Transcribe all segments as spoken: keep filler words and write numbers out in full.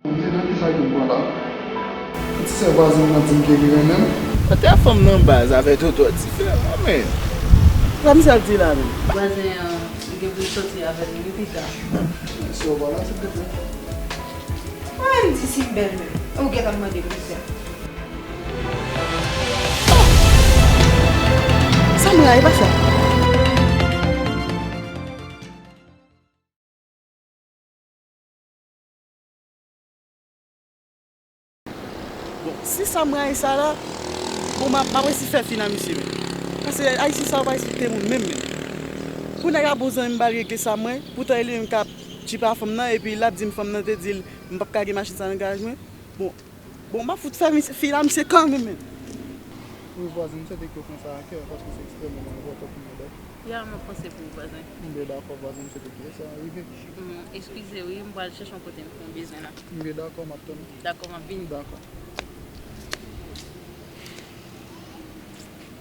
Mwen se nan kisa ke m pran la? Ti sè vwazen nan di m ke li renmen m. Kote a fanm nan baz avè toto a diferan, men. Sa misye ap di la menm? Vwazen an, li gen pou l soti avè l wi pita. Si w pa la, silvouplè. Mwen menm di si m bèl menm. Ou gentan mande m pita. Sa m rayi pa sa. Bon, si sa m rayi sa la, bon, m ap, m ap resi fè fin a misye menm. Paske Ayisyen sa yo pa respekte moun menm, menm. Pou nèg la bon zanmi m, m pa regle sa mwen, poutan e li menm k ap tchipa fanm nan, epi l ap di m fanm nan te di l m p ap ka gen machin sa nan garaj mwen. Bon, bon, m ap fout fè misye, fi la misye kanmenm, menm. Wi, vwazen, m swete ke w pran sa a kè, paske se ekstrèmeman enpòtan pou mwen, dakò? Ya, m ap panse pou ou, vwazen. M byen dakò, vwazen, m swete ke sa rive. Mm, eskize, wi, m pral chèche yon kote m fè yon bezwen la. M byen dakò, m ap tann ou. Dakò, m ap vini. Dakò.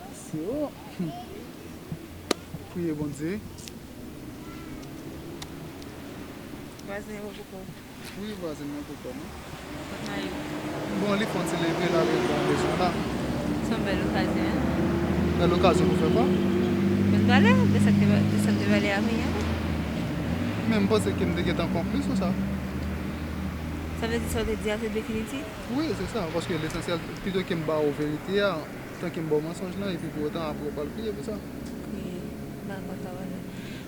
Mèsi, o. Priye Bondye. Vwazen, ou poko. Wi, vwazen mwen poko, non. Kot Mayou? Bon, li fè yon ti leve, l al reponn bezwen la. Se yon bèl okazyon, en? Bèl okazyon pou fè kwa? Pou n pale, de sa k te, de sa n te pale avè yè la. Men m panse ke m te gentan konkli sou sa. Sa vle di sa w te di a se definitif? Wi, se sa, paske lesansyèl, pito ke m ba ou verite a, tanke m ba w mansonj lan, epi pou otan, apre w pral kriye pou sa. Wi, m dakò sa, vwazen.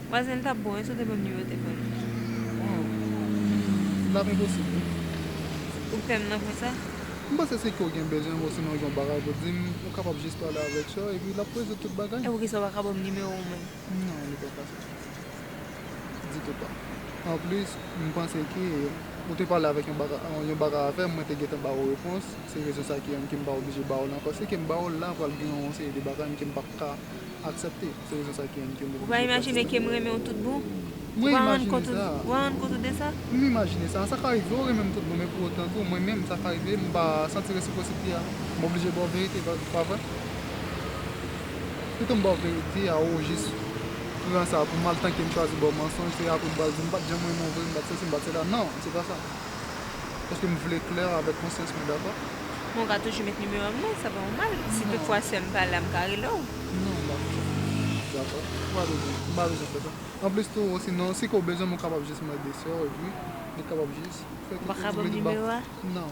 Vwazen, l t ap bon wi si w te ban m nimewo telefòn ou. Bon, l ap enposib, wi. Ou fè m nan pou sa? M panse si ke w gen bezwen m, osinon w gen yon bagay pou di m, ou kapab jis pale avèk sè w, epi l ap rezoud tout bagay. E poukisa w pa ka ban m nimewo w menm? Non, li pa fasil. Ditou pa. Anplis, m panse ke ou te pale avèk yon bagay, yon bagay avè m, mwen te gentan ba ou repons. Se rezon sa ki fè m ke m pa oblije ba ou l ankò. Si ke m ba ou l la, pral gen yon seri de bagay m ke m p ap ka aksepte. Se rezon sa ki fè m ke m oblije pran distans. Ou pa imajine ke m renmen w tout bon? Mwen imajine sa. Ou pa rann kont ou de sa? M imajine sa. Sa ka rive ou renmen m tout bon, men pou otan tou, mwen menm, sa ka rive, m pa santi resipwosite a. M oblije ba w verite, pa, pa vre? Pito m ba w verite a, ou jis pran sa pou mal, tanke m chwazi ba w mansonj, se apre m pral di m pa t janm renmen w vre, m pa t se si, m pa t se la. Non, se pa sa. Paske m vle klè avèk konsyans mwen, dakò? Men w ka toujou met nimewo m non, sa pa yon mal. Si toutfwa sè m pa la, m ka rele w. Non, m pa fè sa. Dakò? M pa bezwen, m pa bezwen fè sa. Anplis tou, sinon, si ke w bezwen m, ou kapab jis mande sè w, epi li kapab jis fè kèk ti vizit ba w. Ou pa ka ban m nimewo a? Non.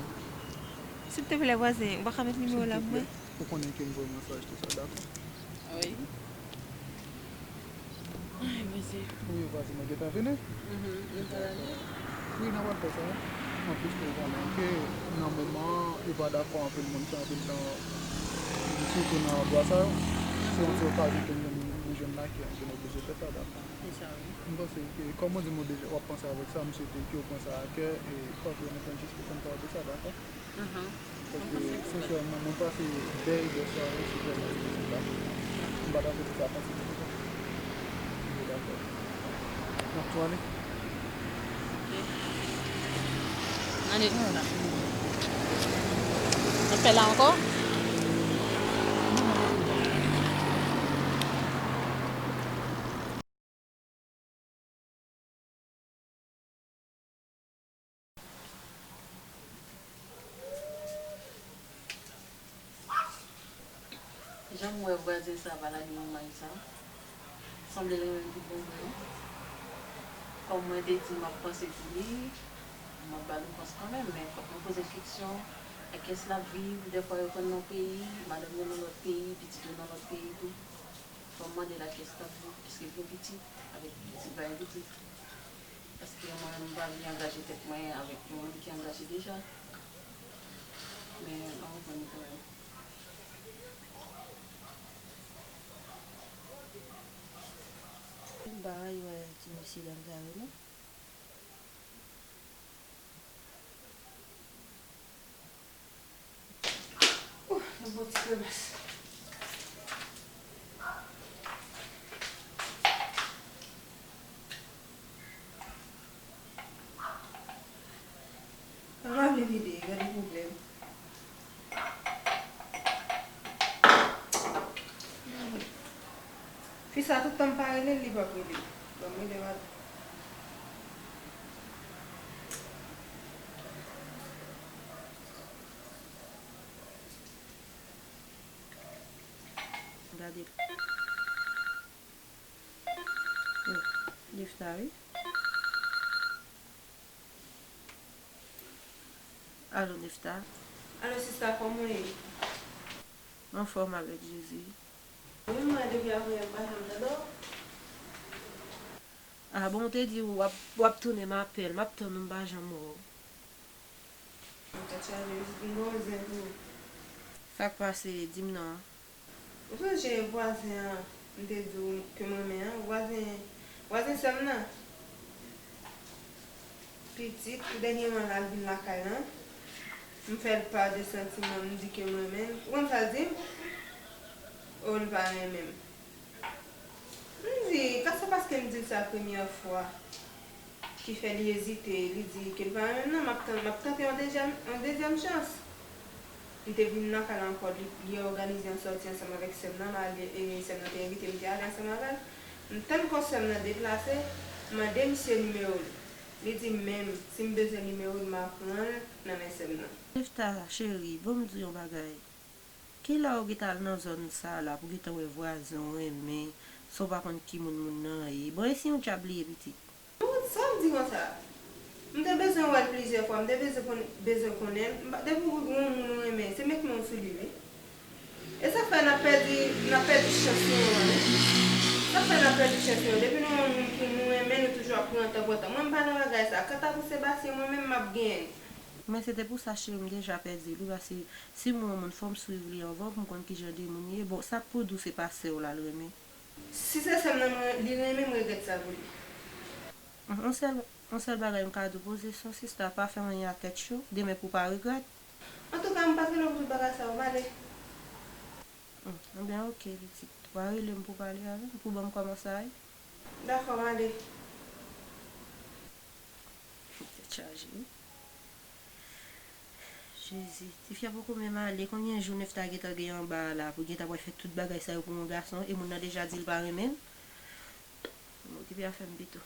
Silteplè, vwazen, ou pa ka met nimewo la pou mwen? Silteplè. Ou konnen ke m voye mesaj tou sa, dakò? Wi. Ay, mesye. Wi, vwazen, mwen gentan vini. Mhm, nou pral ale? Wi, n a pral fè sa. Anplis, nou konnen ke nan moman, e pa dakò anpil moun fè anpil tan, sitou nan andwa sa yo. Se yon ti okazyon ke nou, nou jwenn la, ke nou oblije fè sa, dakò? Se sa, wi. M panse ke, kòm ou di m ou deja, w ap panse avèk sa, m swete ke w pran sa a kè, e fòk ou mete yon ti pale de sa, dakò? Paske, sensèman, mwen pase bèl bèswa sou fè mwen vizit la. M pa ta sou sa panse pou sa. Dakò. N ap tou ale. N ale la. N ap fè la ankò? Jan m wè vwazen sa pa lage manman l sa, sanble l renmen m tout bon vre wi. Kòm mwen te di m ap panse pou li, m ap ba l repons kanmenm, men fòk mwen poze l keksyon, ak kiyès l ap viv, dèfwa yo konn nan peyi, madanm yo nan lòt peyi, pitit yo nan lòt peyi tou. Fò m mande l ak kiyès l ap viv, èske l gen pitit avèk pitit, pa gen pitit. Paske mwen menm m pa vle angaje tèt mwen avèk yon moun ki angaje deja. Men m ap reponn li kanmenm. M pa rayi wè ti mesye dam sa yo non. Ouh, yon bon ti kremas. Mwen pa vle vide, gade pwoblèm. Fi sa tout tan m pa rele l, li p ap rele m. Ban m rele madanm. Nefta, wi. Alo, Nefta. Alo, sista, kòman w ye? Anfòm avèk Jezi. Wi, mwen, depi avanyè m pa janm tande w. Ah, bon, ou te di w ap, w ap tounen m apèl, m ap tann ou, m pa janm wè w. Tèt chaje, wi, m gon zen tou. Sa k pase, di m non. Ou sonje vwazen an, m te di w ke m renmen an? Vwazen, vwazen sè m nan. Pitit, dènyèman la, l vin lakay lan. M fè l pa de santiman m, m di ke m renmen l. Ou konn sa l di m? O, l pa renmen m. M di, ka se paske m di l sa premyè fwa ki fè li ezite, li di ke l pa renmen m nan, m ap tan-, m ap tante yon dezyèm, yon dezyèm chans. Li te vin lakay la ankò, li, li òganize yon sòti ansanm avèk sè m nan, m ale, e sè m nan te envite m, m te ale ansanm avè l. M tann kò sè m nan deplase, m mande misye nimewo l. Li di m menm, si m bezwen nimewo l, m a pran l nan men sè m nan. Nefta, cheri, bon m di w yon bagay. Kilè w gentan al nan zòn sa a la pou gentan wè vwazen w renmen, san w pa konn ki moun moun nan ye? Bon, e si yon dyab li ye, pitit? Bon, sa w di konsa? M te bezwen wè l plizyè fwa, m te bezwen konn-, bezwen konnen l. M pa, depi w gen yon moun ou renmen, se met men w sou li, wi. E sa k fè n ap pèdi, n ap pèdi chans nou an, wi. Sa k fè n ap pèdi chans nou an? Depi nou wè yon moun ki nou renmen, nou toujou ap pran tan, pran tan. Mwen, m pa nan bagay sa. Kanta pou Sebastien, mwen menm, m ap genyen l. Men se te pou sa, cheri, m deja pèdi l, wi, paske si m wè yon moun, fò m swiv li anvan pou m konn kijan de moun li ye. Bon, sa k pou di w se pa sè w la l renmen? Si se sè m nan mwen, li renmen, m regrèt sa pou li. Yon sèl, yon sèl bagay m ka di w, poze sou sista, pa fè anyen a tèt cho, demen pou w pa regrèt. Antouka, m pa t rele w pou tout bagay sa yo, m ale. Hmm, ebyen, oke, pitit. W a rele m pou w pale avè m, pou w ban m kòman sa ye. Dakò, m ale. Tèt chaje, wi. Jezi, tifi a poko menm ale, konbyen jou Nefta gentan gen anba a la, pou gentan pral fè tout bagay sa yo pou yon gason, e moun nan deja di l pa renmen l. M okipe afè m pito.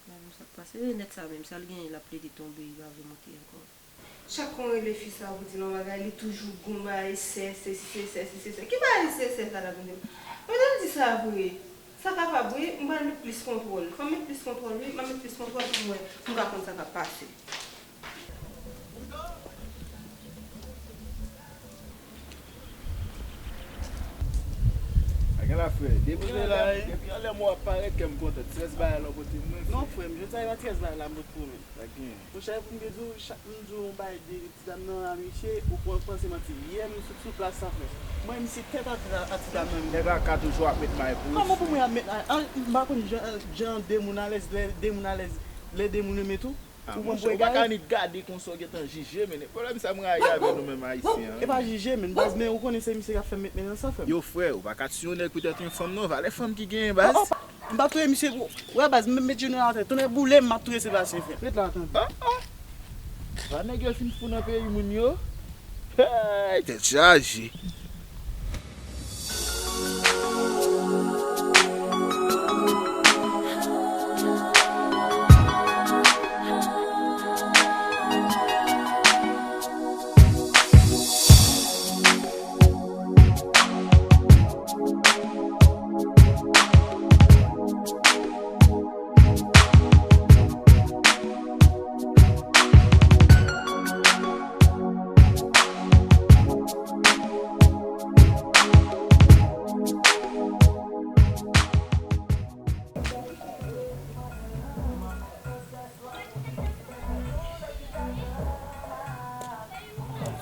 Gade m sa k pase. E nèt sa menm, sa l genyen, l ap plede tonbe, li pa vle monte ankò. Chak kon rele fi sa pou di l yon bagay, li toujou gon bagay, sè, se si, se sè, se si, se sè. Ki bagay se sè sa l ap di m? Mwen te di sa vre. Sa kapab, wi, m pral met plis kontwòl. Fò m met plis kontwòl, wi, m ap met plis kontwòl pou m wè, pou m ka konn sa k ap pase. A gen la, frè. Depi anlè, depi anlè mwen w ap parèt, kè m kontan. Trèz bagay la w pote pou mwen, frè. Non, frè m, jodi a, e pa trèz bagay la m pote pou ou menm. Sa k genyen? Monchè, pou m te di w, chak m di w yon bagay de ti dam nan a misye, ou pran, panse manti. Yè, m sot sou plas sa, frè. Mwen, misye tèt atè a ti dam nan. Nèg la ka toujou ap met may pou ou. Kòman pou mwen ap met may? An, m pa konn jan, jan de moun alèz, lè de moun alèz, lè de moun renmen tou. Ah, ou pran monchè, pou ou pa ka egare? Nèt gade konsa w gentan jije, men pwoblèm sa m rayi avè nou menm Ayisyen an. E pa jije, men baz, men ou konnen se misye k ap fè m met men nan sa, frè m. Yo, frè, ou pa ka tiye yon nèg poutèt yon fanm non, valè fanm ki genyen, baz. Oh, oh, pa, m pa touye misye, bro. Wè, baz, m met jenou atè. Tonnè boule m, m ap touye Sebastien, frè. Ret la, tande. Ah, ah. Va nèg yo fin fou nan peyi moun yo. Hey, tèt chaje.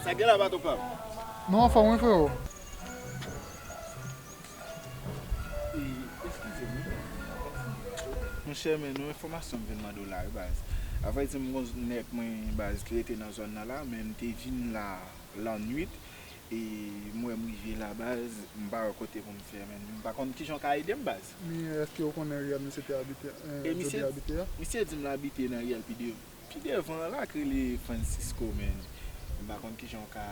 Sa gen la, baton pa m? Non, anfòm wi, freo. E, eskize m wi. Monchè, men yon enfòmasyon m vin mande w la wi, baz. Avrèdi, m gon nèg mwen, baz, ki rete nan zòn nan la, men m te vin la lannwit. E m wè m rive la, baz, m pa wè kote pou m fè, men m pa konn kijan w ka ede m, baz. Men èske w konnen riyèl misye te abite, eh, Jodi abite a? Misye di m l abite nan riyèl pi de, pi devan an la, k rele Francisco, men m pa konn kijan w ka.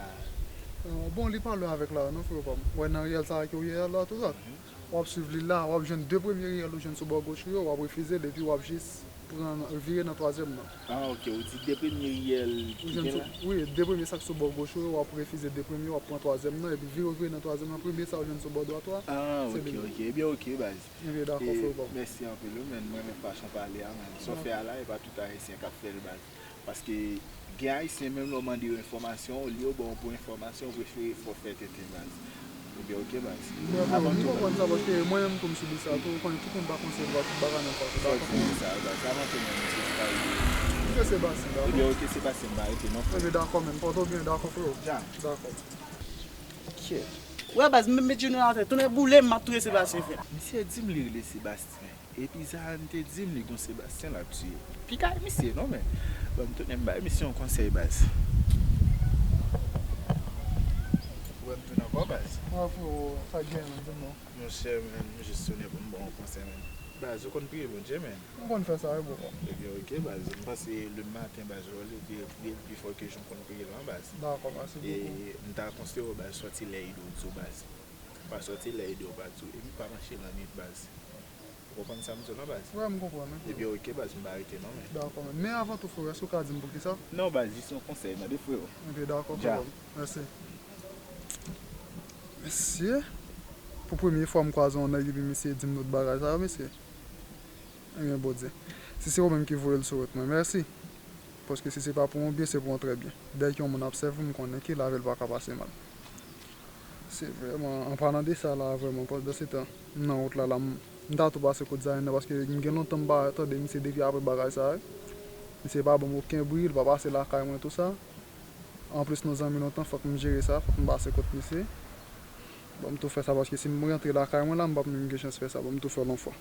Eh, bon, li pa lwen avèk la, non, frè pa m. W wè nan riyèl sa a ke w ye a la, tou sa. Mhm. W ap swiv li la, w ap jwenn de premye riyèl ou jwenn sou bò goch ou yo, w ap refize l, epi w ap jis pran, vire nan twazyèm nan. Ah, ok, ou di de premye riyèl ki gen la? Wi, de premye sa k sou bò goch ou yo, w ap refize de premye, w ap pran twazyèm nan, epi vire w vire nan twazyèm nan, premye sa w jwenn sou bò dwat ou a, ah, se li menm. Ah, ok, ok, ebyen ok, baz. Ebyen, dakò, frè, bon. Mèsi anpil, wi, men mwen renmen fason w pale a, men sa w fè a la, e pa tout Ayisyen k ap fè l, baz. Paske gen Ayisyen, menm lè w mande yo enfòmasyon, olye yo ba w bon enfòmasyon, yo prefere fè w fè tenten, baz. Ebyen, ok, baz. Mwen, mwen, m konprann sa, paske mwen menm tou, m sibi sa tou. Ou konnen, tout moun pa konsève tout bagay nan fwa. Fò w di nou sa, baz. Sa manke mwen, misye, se pa rive. Misye Sebastien, dakò. Ebyen, ok, Sebastien, m pa rete non, frè. Ebyen, dakò, men. Pòte w byen, dakò, frè. Dja. Dakò. Kèt. Wè, baz, m met jenou atè, tounen boule m, m ap touye Sebastien, frè. Misye di m li rele Sebastien. Epi Zahann te di m li gon Sebastien l ap tiye. Pi kay misye non, men. Ban m tounen m bay misye yon konsèy, baz. Ou wè m tounen ankò, baz? Wè, frero, sa k genyen, men, di m non. Monchè, men, m jis tounen pou m ba w yon konsèy, men. Baz, ou konn priye Bondye, men. M konn fè sa, wi, bro. Ebyen, ok, baz. M panse lemen maten, baz, ou leve, priye l pi fò ke jan w konn priye l lan, baz. Dakò, mèsi bokou. E m ta konseye w, baz, sòti lè ide w di w, baz. Pa sòti lè ide w pa di w. Epi pa mache lannwit, baz. Ou konprann sa m di w lan, baz? Wi, m konprann, wi. Ebyen, ok, baz, m pa rete non, men. Dakò, men. Men avan tou, frero, èske w ka di m poukisa? Non, baz, jis yon konsèy, mande frero. Ebyen, dakò, frero. Mèsi. Mesye, pou premye fwa m kwaze yon nèg epi misye di m tout bagay sa yo, mesye. Ebyen, Bondye. Si se ou menm ki voye l sou wout mwen, mèsi. Paske si se pa pou yon byen, se pou yon trè byen. Dèyè ke yon moun ap sèvi w, m konnen ke lavi l pa ka pase mal. Se vrèman, an palan de sa la, vrèman, pandan se tan, m nan wout la, la, m, m ta tou pase kot Zayen nan, paske m gen lontan m pa tande misye depi apre bagay sa, wi. Misye pa ban m okenn bri, li pa pase lakay mwen, tou sa. Anplis, nou zanmi lontan, fòk m jere sa, fòk m pase kot misye. Ban m tou fè sa, paske si m rantre lakay mwen la, m p ap menm gen chans fè sa, ban m tou fè l yon fwa.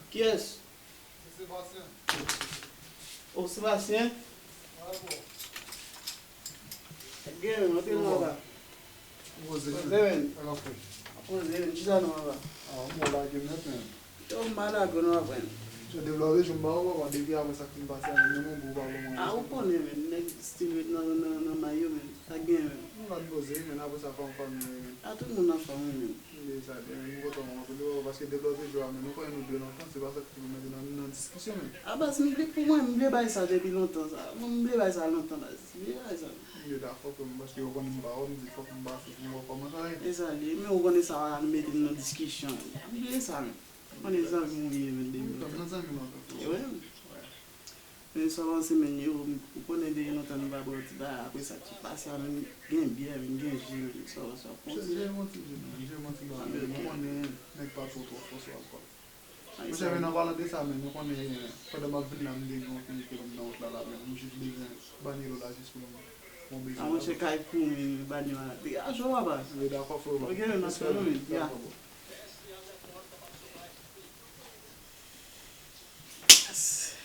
Kiyès? Se Sebastien. O, Sebastien? Wi, bro. Gen, antre nan anba. Poze, men. Poze, men. Poze, men. Chita nan anba. Ah, m lage nèt, men. Yo, m pa lage w non, frè m. Yo, deblòde jou m ba ou, papa, depi apre sa k fin pase a, menm yon gwo balon mwen. Ah, ou konnen, men, nèg stil ret nan, nan, nan may yo, men. Sa gen, men. M pa t poze, men, apre sa, fanm, fanm, men. A tout moun nan fanm, men. M bliye sa, men, m kontan w anpil, wi, paske deblòde jou a, men, nou konnen nou de lontan, se pa sa k fè nou mete nan, nan diskisyon, men. A baz, m bliye pou mwen, m bliye bay sa depi lontan, sa. Mwen, m bliye bay sa lontan, baz. M bliye bay sa. M bliye dakò, frè m, paske ou konnen m pa wè, m di fòk m pase pou m wè kòman sa ye. E sa li ye, men ou konnen sa a, nou mete m nan diskisyon. M bliye sa, men. Konnen zanmi w ye, men, depi lontan. Nan zanmi lontan, frè. E wi. Men sa w panse, men, yo, ou konnen depi lontan nou pa bwè ti bagay, apre sa k sot pase a, men, gen byè, men, gen ji, men, sa w, sa w panse? Jere yon ti ji, men, jere yon ti bagay, men, ou konnen nèg pa twò, twò fò sou alkòl. Monchè, men, an palan de sa, men, ou konnen, pandan m ap vin la, m gen yon pil ke m nan wout la, la, men, m jis bezwen banyelo la, jis pou m, pou m bezwen. A, monchè, kay kouri, banyelo la. Degaje w, papa. Wi, dakò, frè. Ok, men, m ap fè nou, men, ya. Dakò, bro. Yes.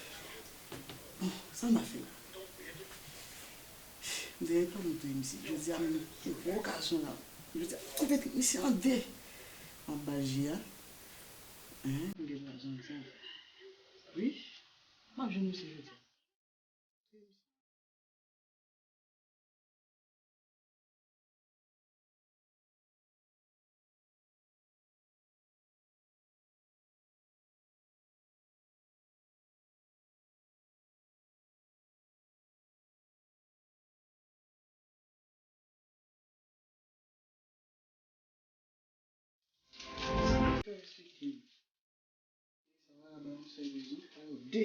Bon, sa m a fè la? M te reklame tou, misye. Jodi a, m gen gwo okazyon la. Jodi a, koupe tèt misye an de. M ap ba l ji a. Hein? M gen okazyon sa. Wi. M ap jwenn misye jodi a. Sa va ban yon sèl rezon, fò yo de.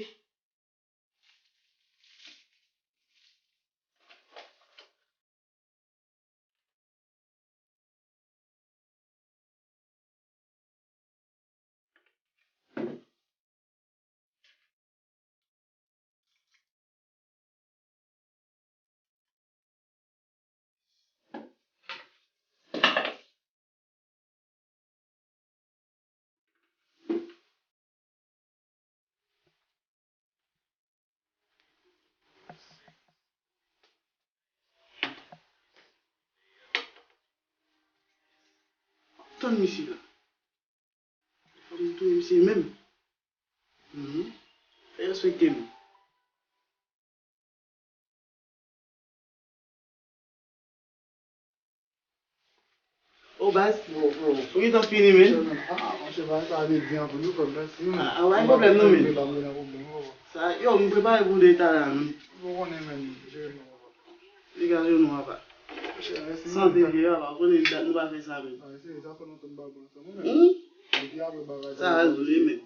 Tann misye la. Fò m touye misye menm. Mhm. Fè respekte m. O baz, ou gentan fini, men. Ah, monchè, bagay sa ap byen anpil, wi, frè m, mèsi, wi. Ah, ah, pa gen pwoblèm, non, men. Sa, yo, m prepare pou de talè a, men. Ou konnen, men, jere m, papa. Degaje w non, papa. Monchè, mèsi, men. Sante byen, papa. Ou konnen dat nou pa fè sa, men. Ah, se, sa fè lontan m pa pran sa, mwen, men. Hmm? Depi apre bagay sa, sa, men.